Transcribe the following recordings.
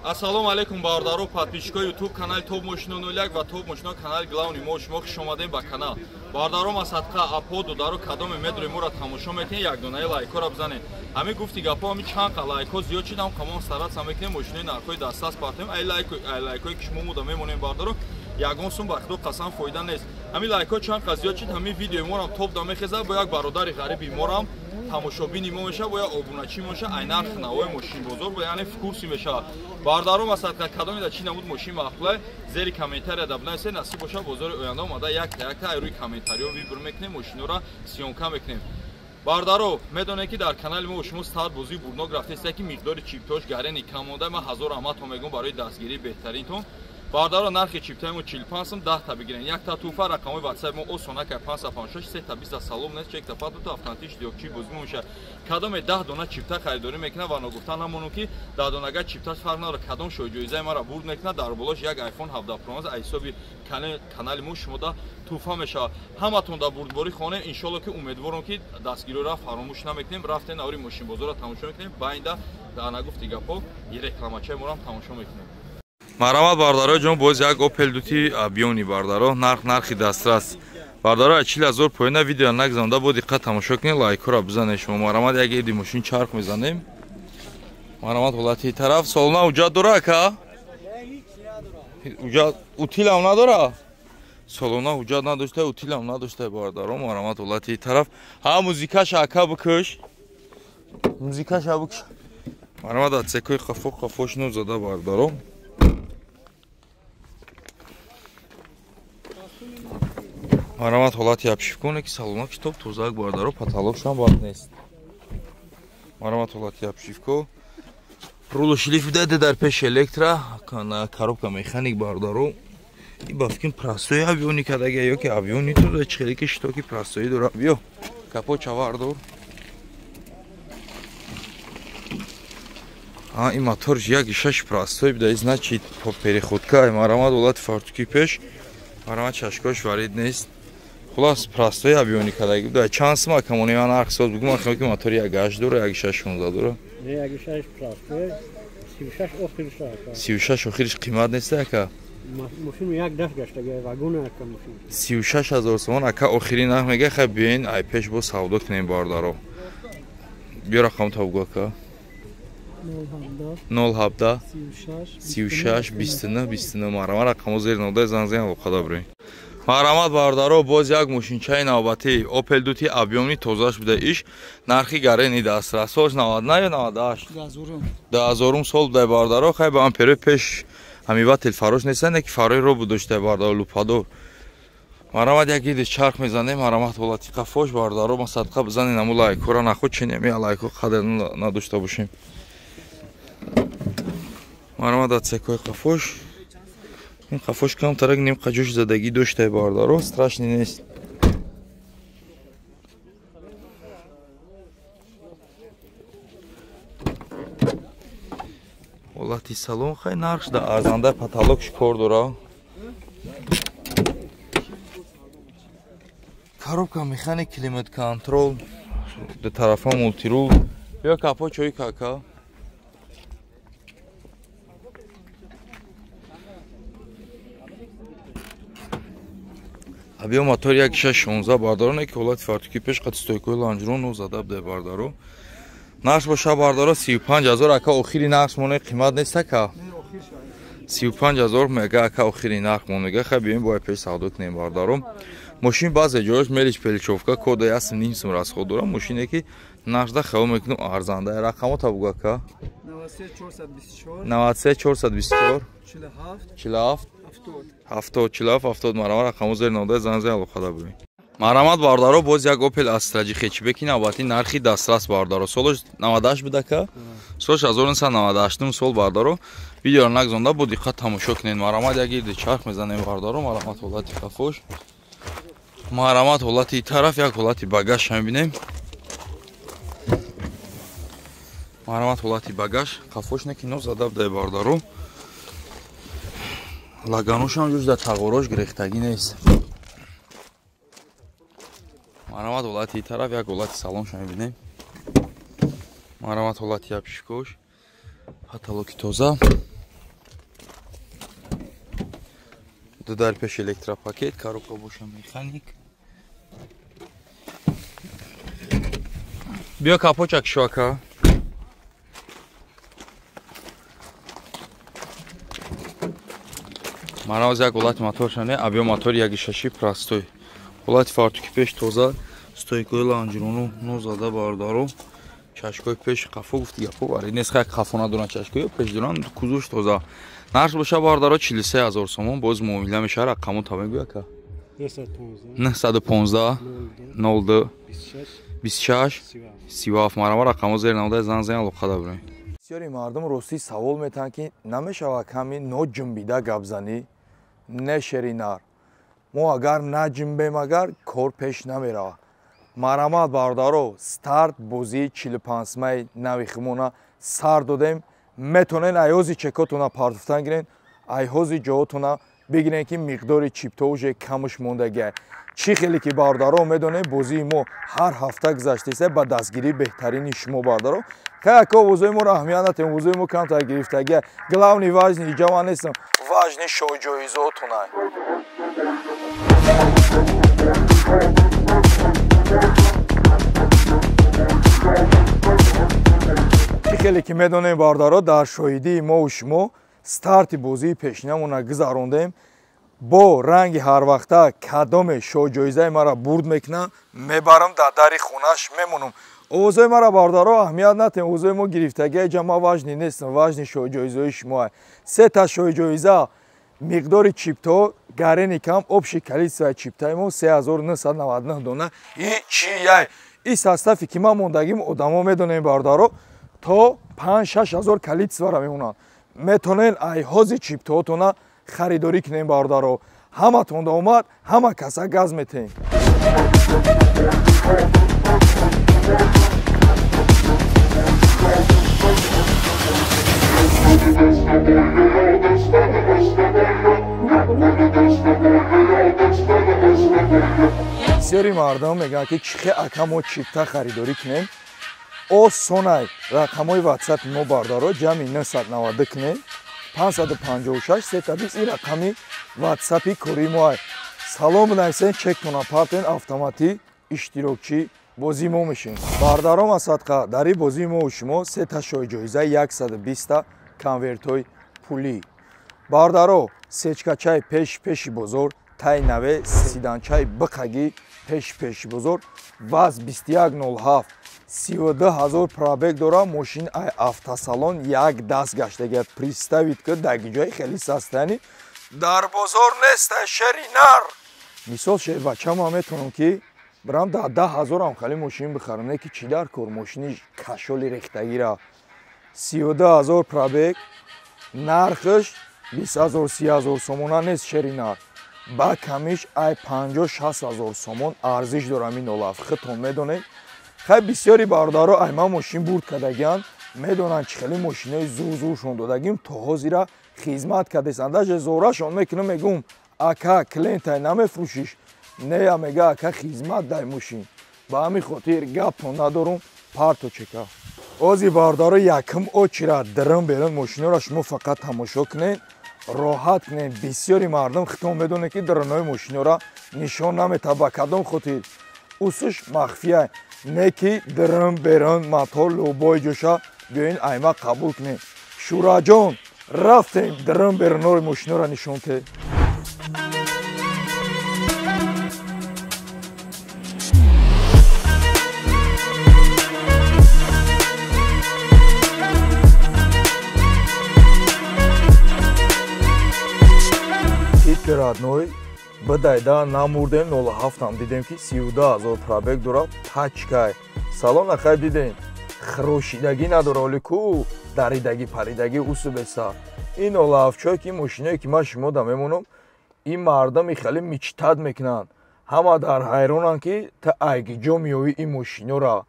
Ассалому алайкум бародаро, подписчикои YouTube канали Топ Мошино 01 ва Топ Мошино канали главный мо шумо хуш омадем ба канал. Бародаро масадқа апо додаро кадоме медрои моро тамошо мекунед, як донаи лайкҳоро бизанед. Ҳамин гуфти гапҳо ҳамин чанд қа лайкҳо зиёд шид, ҳам қамон стараться мекунем мошинои нархҳои дастрас партоем. Ай лайкҳое ки шумо мода мемонем бародаро, ягон сум ба худо қасам фоида нест. Ҳамин лайкҳо чанд қа зиёд шид, ҳамин видеои морам топ да мехезад, бо як бародари ғариби морам тамошобини мо мешавад, бо як обуначи мо мешавад, ай нархи навои мошинбозор бо яъне в курси мешавад. Бародаро масадқа кадоме да чӣ намуд мошин маъқулай, зери комментария да бинависед, насиб бошад бозори оянда омада якта якта ай рӯи комментариҳо выбор мекунем, мошинҳоро съёмка мекунем. Бародаро, медонед ки дар канали мо шумо старт бозии бурнок рафтест, ки миқдори чиптош гарени кам монда, ман ҳазор раҳматҳо мегӯм барои дастгирии беҳтаринтон. Бародаро, нархи чиптаи мо 45 сум, 10 та бигирен. Як та туҳфа, рақамҳои WhatsApp мо осона кай 556 3 та 20 салом нест, чек та пату автоматич диокчи бозӣ мешавад. Кадоме 10 дона чипта харидорӣ мекунад ва ногуфта намонум ки 10 донага чипташ фарқ надорад, кадом шоҳҷоизаи маро бурд мекунад, дар болош як iPhone 17 Pro Max аз ҳисоби канали мо шумо да туҳфа мешавад. Ҳаматон да бурдборӣ хонем, иншоалло ки умедворам ки дастгириро фаромӯш намекунем. Рафтем навори мошинбозорро тамошо мекунем, байнда дар нагуфти гапҳо рекламачаи моро тамошо мекунем. Марҳамат бародаро ҷон, боз як Opel дути объёмный бародаро, нарх нархи дастрас. Бародаро, аз 40 000 поёна видео нагзанда, бо диққат тамошо кунед, лайкҳоро бизанед шумо. Марҳамат, як эди мошин чарх мезанем. Марҳамат, ҳолати тараф солона ҳуҷҷат дора ака? Ҳуҷҷат утилам надора? Солона ҳуҷҷат надошта, утилам надошта бародаро. Марҳамат, ҳолати тараф. Ҳа музикаша ака бикаш. Музикаша бикаш. Марҳамат, отсекои қафо қафош нур зада бародаро. Марҳамат, ҳолати обшивконе ки салона китоб тозак бародаро, потолокшам бад нест. Марҳамат, ҳолати обшивко. Рулу шлиф даде дар пеш электро, коробка механик бародаро. И ба фикр простой авиони кадага ё ки авиони то чихеле ки штоки простой дора. Биё, капот чавар дор. А ин мотор як шаш простой буда, значит по переходка. Марҳамат, ҳолати фартуки пеш. Марҳамат, чашкош варид нест. Хулас простой авиони кадаги буда. Чанд сум акамони ман нарх соз бигӯм, ман ки мотори як 8 дора, як 6 16 дора. Не, як 6 простой, 36 охириш ака. 36 охириш қимат нест ака? Мошин як даф гаштага, вагон ака мошин. 36 000 сомон ака охири нарх мега, хай биёин ай пеш бо савдо кунем бародаро. Биё рақам та бугӯ ака. 07 36 29 29. Марҳамат, рақамҳо зери нода занг занг алоқада бирем. Марҳамат бародаро, боз як мошинчаи навбатӣ Opel дути объёмный тозаш буда иш, нархи гарени дастрас. Солш 99 ё 98? 2000 сол буда бародаро. Хай ба амперои пеш ҳамивател фарош нестанд, ки фарои робу дошта бародаро, лупадор. Марҳамат, як иди чарх мезанем. Марҳамат, ҳолати қафош бародаро, ма садқа бизанем аму лайкҳоро наход чинем, я лайкҳо қадр надошта бошем. Марҳамат, отсекои қафош. Ин қафош камтарак ним қаҷош задагӣ доштай бародаро, страшный нест. Ҳолати салон хай нархш да арзанда, потолокш кор дора. Коробка механик, климат контрол, ду тарафа мултирул. Биё капо чой кака. Абиё мотор як 616 бардаро, не ки ҳолати фартуки пеш қати стойкои ланҷрон нур зада буда бардаро. Нарх боша бардаро 35 000 ака охири нарх моне, қимат нест ака? 35 000 мега ака охири нарх монега. Хай биёем бо пеш савдо кунем бардаро. Мошин баъзе ҷояш мелиш пеличовка кода ясм ним сум расход дора. Мошине ки нархда хиёл мекунам арзанда. Рақамо та бугу ака? 93 424 93 424 47 47 70 70 47 70. Марҳамат, рақамо зери нода занг занг алоқада бирем. Марҳамат бародаро, боз як Opel Astra G хэтчбеки навбатӣ, нархи дастрас бародаро. Солаш 98 буда ака? Солаш 1998 сол бародаро. Видеоро нагзонда бо диққат тамошо кунед. Марҳамат, як ирди чарх мезанем бародаро. Марҳамат, ҳолати қафош. Марҳамат, ҳолати тараф, як ҳолати багаж мебинем. Марҳамат, ҳолати багаж, қафош не ки нов зада буда бародаро. Лаганошам ҷуз да тағорош гирехтагӣ нест. Марҳамат, ҳолати тараф, як ҳолати салонша мебинем. Марҳамат, ҳолати обшивкош, потолоки тоза. Ду дар пеш электропакет, коробка боша механик. Биё капочак шока. Маравз як ҳолати моторшане, абё мотор 1.6 простой. Ҳолати фартуки пеш тоза, стойкои ланҷирону нозада бародаро. Чашкои пеш қафо гуфти гапо бари нест, хай қафо надоран чашкои пеш доран, кузуш тоза. Нарх боша бародаро 43000 сомон, боз муомила мешава, рақаму та мегӯя ка. 915 02 26 37 марама рақамо зер намуда зан зан алоқа дабурем. Бисёри мардум ростӣ савол метаҳанд ки намешава ками ноҷунбида гап занӣ, не шери нар. Мо агар наҷунбем агар кор пеш намеравад. Марамат бародаро, старт бозии 45-май нави химона сар додем. Метонен айҳози чекотона партофтан гирен, айҳози ҷоотона бигирен ки миқдори чипто уже камуш мондагиа. Чӣ хеле ки бародаро медонем, бозии мо ҳар ҳафта гузаштаиста ба дастгирии беҳтарини шумо бародаро. Хай ака, овозои моро аҳамият натем, овозои мо камтар гирифтагиа. Главный важный иҷа ман нестам, важный шоҳҷоизотона. Чӣ хеле ки медонем бародаро, дар шоҳидии мову шумо старти бозии пешинамона гузарондем. Бо ранги ҳарвақта кадоме шоҳҷоизаи мара бурд мекунам, мебарам дар дари хонаш мемонам. Овозои мара бародаро аҳамият натем, овозои мо гирифтагия ҷа ма важни нестам, важни шоҳҷоизаи шумо. Се та шоҳҷоиза, миқдори чипто гарени кам, общий количество чиптаи мо 3999 дона. И чи яй? И состави ки ман мондагим одамо медонем бародаро, то 5-6 ҳазор количествора мемонанд. Метонен айҳози чиптоотона харидорӣ кунем бародаро. Ҳаматон омад, ҳама каса газ метем. Бисёри мардум мегӯянд ки чӣ хе ака мо чипта харидорӣ кунем. Осонай рақамҳои ватсапи мо бародаро ҷамъи 992 кунем 556 320 ин рақами ватсапи кори мо ай. Салом бинависен, чектона партен, автоматӣ иштирокчӣ бозии мо мешем. Бародаром асадқа, дар ин бозии мо шумо се та шоҳҷоиза 120 конвертҳои пулӣ. Бародаро, сечкачаи пеш пеши бозор, тай наве сиданчаи биқагӣ пеш пеши бозор, ваз 2107 32000 пробег дора, мошин ай автосалон як даст гаштага. Представить ки даги ҷои хеле састани дар бозор нест, шери нар. Мисол шербачама метонам ки брам да 10000 хали мошин бихарам, не ки чӣ дар кор мошини кашоли рехтагира. 32000 пробег, нархш 20000 30000 сомона нест шери нар. Ба камиш ай 50-60 ҳазор сомон арзиш дорам ин олаф. Худтон медонед. Хай бисёри бародаро ай ман мошин бурд кардагианд, медонанд чӣ хеле мошинои зур-зуршон додагим, то ҳозира хизмат кардесанд. Даже зорашон мекунам, мегӯм ака клиентай намефурӯшиш, нея мега ака хизмат дай мошин. Ба ҳамин хотир гаптон надорум, парто чека. Ози бародаро якум очира дирм берун мошиноро шумо фақат тамошо кунед, роҳат кунед. Бисёри мардум худтон медонед ки дирнои мошинора нишон наметавад. Ба кадом хотир? Усуш махфия, не ки дирм берун мотор лубой ҷоша биёин айма қабул кунед. Шураҷон, рафтем дирм берунори мошинора нишон те. Родной, бадайда намурдем 07 дидем ки 32000 пробег дорад, пачкай. Салон ахай дидем, хрошидагӣ надора, оли ку даридагӣ паридагӣ усубеса. Ин 07 ки мошиное ки ман шумо да мемонам, ин мардами хеле мечтат мекунанд. Ҳама дар ҳайронанд ки та айгиҷо меёвӣ ин мошинора.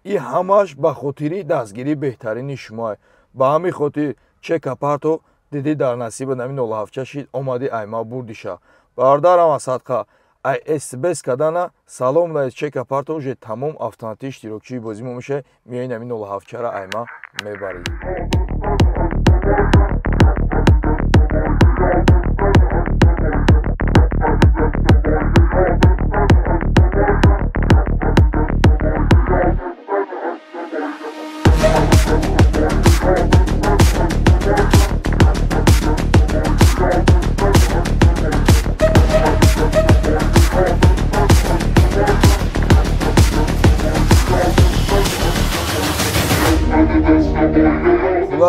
И ҳамаш ба хотири дастгирии беҳтарини шумо. Ба ҳамин хотир чека парто диди дар насиба нами 07 шид, омади айма бурдиша. Бародарам асадқа, ай СБС кадана салом наис чека парто уже тамом автоматӣ иштирокчии бозӣ мо меша, миёи нами 07-ра айма мебарӣ.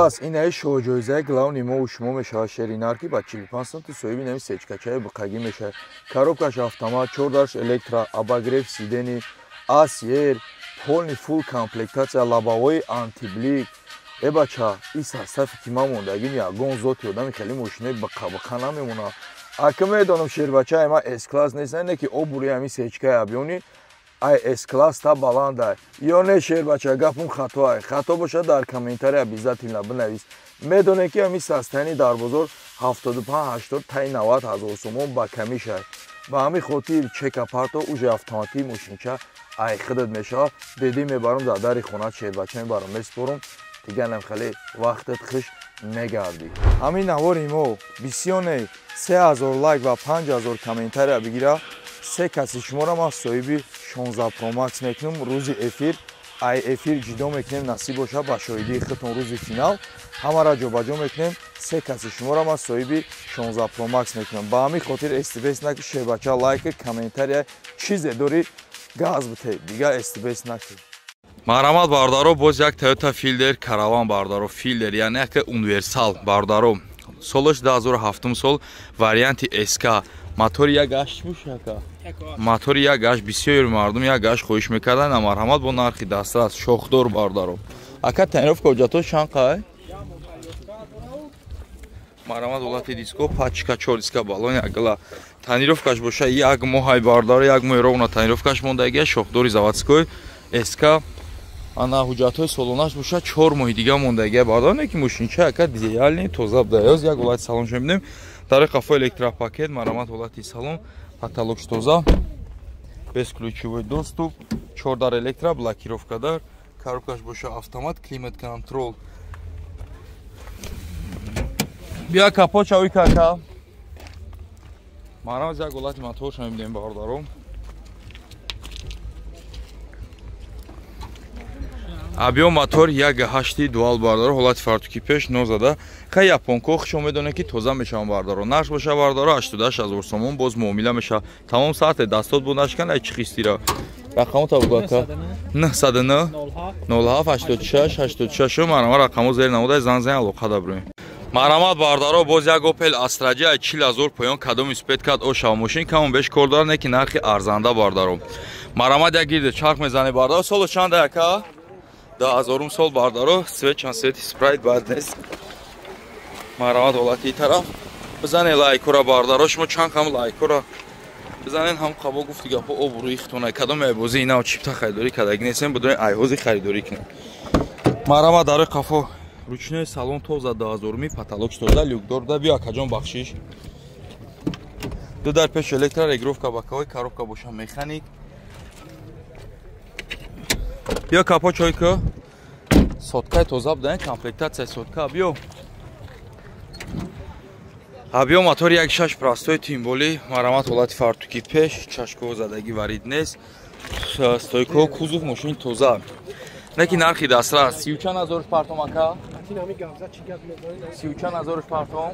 Хулас, ин ай шоҳҷоизаи главни мо шумо мешавад шеринар, ки ба 45 сум ту соҳиби нами сечкачаи буқагӣ мешавад. Коробкаш автомат, чордарш электро, обогрев сидений, асер, полный фулл комплектация, лобовой антиблик. Э бача, и состав ки ман мондагим, ягон зоти одами хеле мошинаи бақа-бақа намемонад. Ака медонам, шербачаи ман С-класс нест, не ки обури ҳами сечкаи абёни ай С-класс та баландай. Ё не, шербача, гапум хатоай? Хато бошад, дар комментария обязательно бинавис. Медонем, ки ҳами состояние дар бозор 75-80 таи 90 ҳазор сомон ба камишай. Ба ҳамин хотир чека парто, уже автоматӣ мошинча ай худат мешавад. Бедӣ мебарам дар дари хона, шербача мебарам, месупорам. Диганам хеле вақтат хуш мегардӣ. Ҳамин навори мо бисёне 3000 лайк ва 5000 комментария бигира, се каси шуморо ман соҳиби 16 Pro Max мекунам. Рӯзи эфир ай эфир ҷидо мекунем, насиб боша, ба шоҳидии худтон рӯзи финал ҳамаро ҷобаҷо мекунем. Се каси шуморо ман соҳиби 16 Pro Max мекунам. Ба ҳамин хотир стбс наки, шербача, лайк, комментария, чизе дорӣ, газ бите, дигар стбс наки. Марҳамат, бародаро, боз як Toyota Fielder Caravan, бародаро, Fielder, яъне як универсал, бародаро. Солаш 2007 сол, варианти SK, мотори як ҳашт буш яка. Мотори як ҳашт, бисёри мардум як ҳашт хоҳиш мекарданд, марҳамат, бо нархи дастрас, шохдор, бародаро. Ака, тонировка, ҳуҷҷатҳо чанд қай? Марҳамат, ҳолати диско, пачка, чор диска, балон, як гла. Тонировкаш боша як моҳай, бародаро, як моҳи ровно тонировкаш мондагия, шохдори заводской SK. Ана ҳуҷҷатҳои солонаш боша 4 моҳи дига мондагия, бародаро, не ки мошинча яка идеальный, тоза будаёз. Як ҳолати салоншо мебинем, дар қафо электропакет. Марҳамат, ҳолати салон, потолокш тоза, бесключевой доступ, чордар электро, блокировкадар, коробкаш боша автомат, климат контрол. Бия, капот чавӣ кака. Марҳамат, як ҳолати моторшо мебинем, бародаро. Объём мотор як ҳашти дуал, бардаро, ҳолати фартуки пеш нозада. Хай, японко хушо медонед, ки тоза мешаванд, бардаро. Нарх боша, бардаро, 88 ҳазор сомон, боз муомила мешавад. Тамом саате дастот бо нашкан ай чихистира. Рақамо табугака 909 07 86 86. Марҳамат, рақамо зер намудай, зан зан, алоқа даброем. Марҳамат, бардаро, боз як Opel Astra J, ай 40 ҳазор поён, кадом успеть кард ошава. Мошин камон беш кор дорад, не ки нархи арзанда, бардаро. Марҳамат, як гирде чарх мезане, бардаро. Соло чанда, яка? 2000-ум сол, бардаро. Цвет чанд цвети спрайт бад нест. Марҳамат, ҳолати тараф бизане, лайкура, бардаро. Шумо чанд кам лайкура бизанен, ҳам қабо гуфти гапо обрӯи хитона. Кадом айбозӣ инав чипта харидорӣ кардаги нестем, будои айҳози харидорӣ кунем. Марҳамат, дарои қафо ручной, салон тоза, 2000-уми, потолок тоза, люкдор да. Биё, акаҷон, бахшиш. Ду дар пеш электро, регулировка боковой, коробка боша механик. Биё, капот чойка, соткаи тоза будан, комплектатсияи сотка. Биё, объём мотори як шаш простой, тимболи. Марҳамат, ҳолати фартуки пеш, чашкоҳо задагӣ, варид нест, стойкаҳо, кузов мошини тоза, не ки нархи дастрас. Сию чанд ҳазорш партом, ака? Сию чанд ҳазорш партом?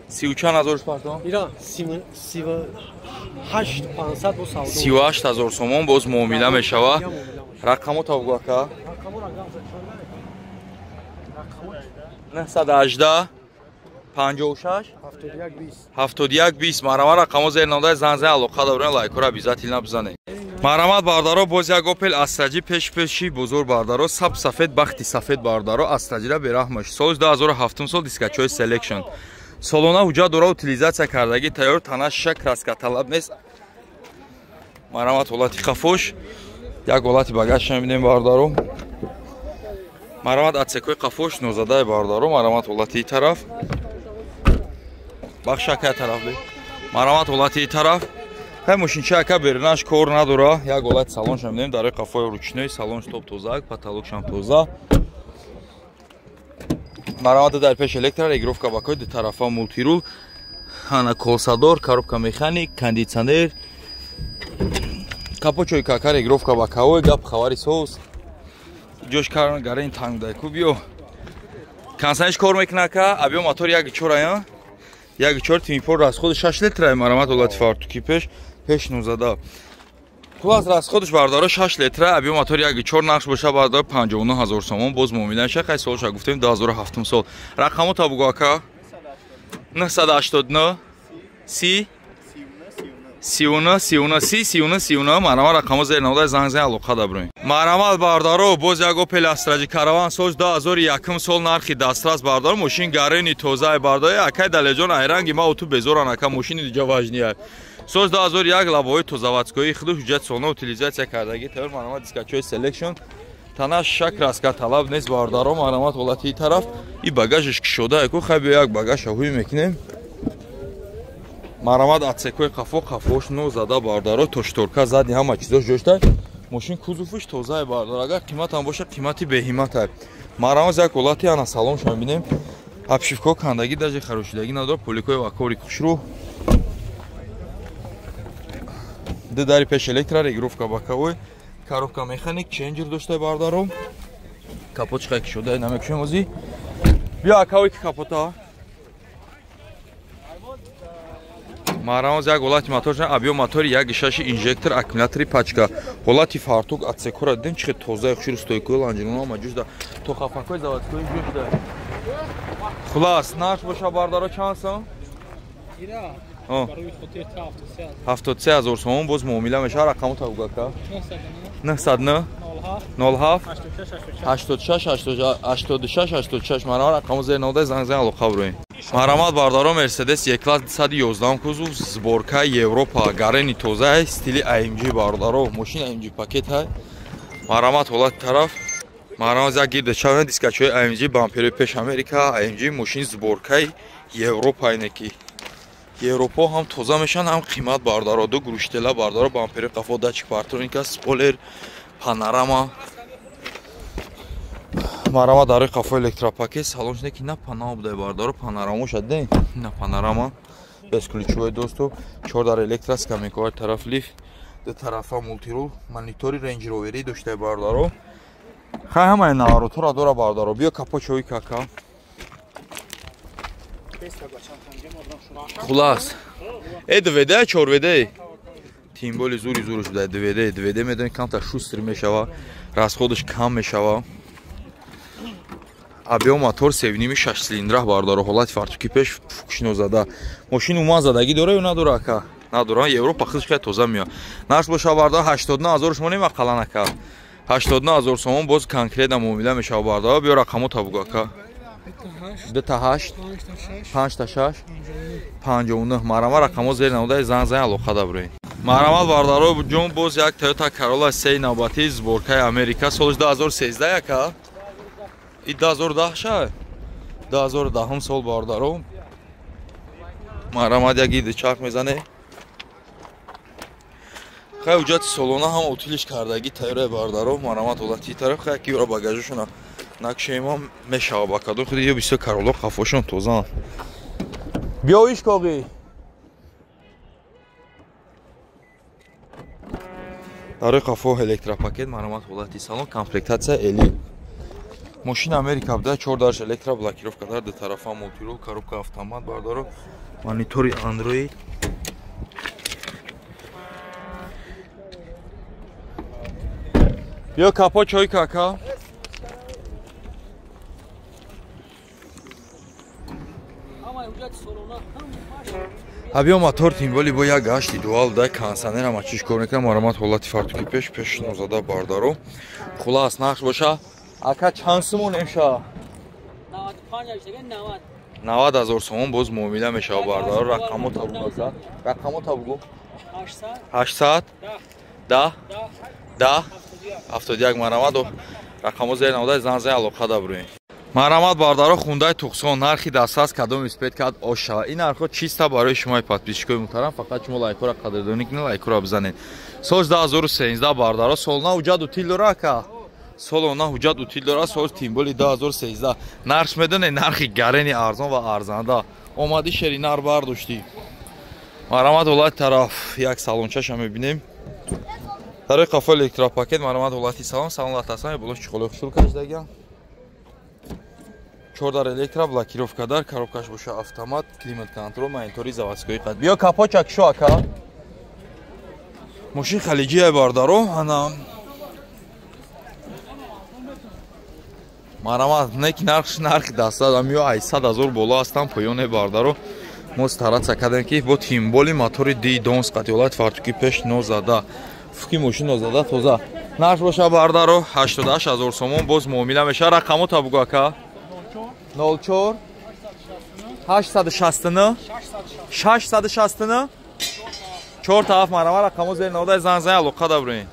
Сию чанд ҳазорш партом? 38 000 сомон, боз муомила мешавад. Рақамо табгу, ака. 918 56 71 20. Марҳамат, рақамо зер намудай, зан зан, алоқа дорем, лайкора обязательно бизанед. Марҳамат, бардаро, боз як Opel Astra J, пеш пеши бозор, бардаро, саб сафед, бахти сафед, бардаро. Astra J-ра бераҳмаш. Соли 2007 сол, дискачои селекшн, солона ҳуҷҷат дора, утилизатсия кардагӣ тайёр, тана шиша, краска талаб нест. Марҳамат, ҳолати қафош, як ҳолати багажша мебинем, бардаро. Марҳамат, отсекои қафош нозадаи, бардаро. Марҳамат, ҳолати тараф, бахш ака тараф бе. Марҳамат, ҳолати тараф. Хай, мошинча, ака, беринаш кор надора. Як ҳолати салонша мебинем, дарои қафои ручной, салонш топ тоза, потолокшам тоза. Марҳамат, дар пеш электро, регулировка боковой, ду тарафа мультирул, ана колсадор, коробка механик, кондитсионер. Капочои кака, регулировка боковой, гап хабари соз. Ҷош каран гарин танг дай ку. Биё, консаниш кор мекуна, ака. Объём мотор як чор ая, як чор, тимипор, расходи 6 литра. Марҳамат, ҳолати фартуки пеш, пеш нузада. Хулас расходш бардаро 6 литра, объем мотор 1.4 нақш боша бардаро 59000 сомон боз муомила ша. Қай солша гуфтем 2007 сол. Рақамо та бугу ака. 989 30 39 39 30 39 39 марама рақамо зер навда занг зан алоқа даброин. Марамал бардаро боз як Opel Astra Caravan сол 2001 сол нархи дастрас бардаро мошин гарени тозаи бардаро акай Далеҷон айранги ма оту безоран ака мошини диҷа важния. Сол 2001 лабои тозаватскои худу ҳуҷҷат сона утилизатсия кардаги тавр марама дискачои селекшн тана шак раска талаб нест бардаро марамат ҳолати тараф и багажиш кушода яку хай биё як багаж ҳуй мекунем. Марамат отсекои қафо қафош но зада бардаро тошторка зади ҳама чизош ҷошта мошин кузовш тозае бардаро агар қиматам боша қимати беҳимата. Марамат як ҳолати ана салоншо мебинем обшивко кандаги даже харошидагӣ надорад поликои вакори хушрӯ ду дари пеш электро регировка боковой коробка механик ченҷер дошта бардаро капот чиқай кушода намекушем ози биё акавой ки капота марамоз як ҳолати мотор объем мотори 1.6 инжектор аккумулятори пачка ҳолати фартук отсекора дидем чихе тозаи хушрӯ стойкои ланҷируна ма ҷушда то хафакои заводскои ҷушда. Хулас нарх боша бардаро чанд сом? 73000 сомон боз муомила мешава. Рақамо та бугака 909 07 86 86 86 марама рақамо зер навда занг зан алоқа броин. Марамат бардаро Mercedes E-Class 211 кузов сборка Европа гарени тоза стили AMG бардаро мошин AMG пакет ҳай. Марамат ҳолати тараф марамат як гирда чавна дискачои AMG бампери пеш Америка AMG мошин сборкаи Европа инеки Европа ҳам тоза мешан ҳам қимат бардаро ду груштела бардаро бампери қафо датчик партроника спойлер панорама марама дарои қафо электропакет салонш не ки на панама будай бардаро панорамо шад не на панорама бесключевой доступ 4 дар электро скамейкаҳои тараф лифт ду тарафа мултирул монитори Range Rover-и доштай бардаро хай ҳамаи наворотҳоро дора бардаро биё капочои кака. Хулас 2D 4D тимболи зури зуруш буда 2D 2D медонӣ камтар шустр мешава расходш кам мешава. Объем мотор 3.5 6 цилиндра бардаро ҳолати фартуки пеш фукшино зада мошин умуман задагӣ дора ё надора ака? Надора. Европа худш хеле тоза меояд. Нарх боша бардаро 89000 шумо немақалан ака 89000 сомон боз конкретно муомила мешава бардаро биё рақамо та бугу ака 2 та 8 5 та 6 59 марама рақамо зер навда занг зан алоқа даброин. Марамат бардаро ҷон боз як Toyota Corolla 3 навбати сборкаи Америка соли 2013 ака и 2010 ша 2010 сол бардаро марамат як иди чарх мезане хай ҳуҷҷати солона ҳам утилиш кардагӣ тайёра бардаро марамат ҳолати тараф хай ки ёра багажашона накшема мешава ба кадо худи ё бисёр Corolla қафошон тозаанд. Биё иш коғи дарои қафо электропакет марамат ҳолати салон комплектатсия эли мошин Америка буда 4 дарш электро блокировка дар ду тарафа мултирул коробка автомат бардаро монитори Android биё капо чой кака Объем мотор тимболи бо як гашти дуал дай кондиционер ама чиш кор мекунам марамат ҳолати фартуки пеш пеш нозада бардаро. Хулас нақш боша ака чанд сомон эмша? 95 90 000 сомон боз муомила мешава бардаро. Рақамо та бугу ака. Рақамо та бугу. 800 10 10 71 марамат рақамо зер навда занг зан алоқа даброин. Марамат бардаро Hyundai Tucson нархи дастрас кадом испет кард оша. Ин нархҳо чиста барои шумои подписчикои муҳтарам, фақат шумо лайкҳоро қадрдонӣ кунед, лайкҳоро бизанед. Сол 2013 бардаро солона ҳуҷҷат утил дора ака. Солона ҳуҷҷат утил дора, сол тимболи 2013. Нарх медонед, нархи гарени арзон ва арзанда. Омадӣ шери нар бардоштӣ. Марамат ҳолати тараф як салончаша мебинем. Дарои қафо электропакет марамат ҳолати салон, салон латасан болош чиқолои хушрӯ кашидагиам. 4 дар электро блокировка дар коробкаш боша автомат климат контрол монитори заводской қад. Биё капочак шо ака. Мошин халиҷия бардаро. Ана марамат неки нархш нархи даста ам ё 800 ҳазор боло ҳастам поёне бардаро. Мо стараться кардем ки бо тимболи мотори ди донс қатиолат фартуки пеш нозада. Фуки мошин нозада тоза. Нарх боша бардаро 88 ҳазор сомон боз муомила меша. Рақамо та бугу ака. 04 869 669 4 7 марама рақамо зер нода зан зан алоқа даброин.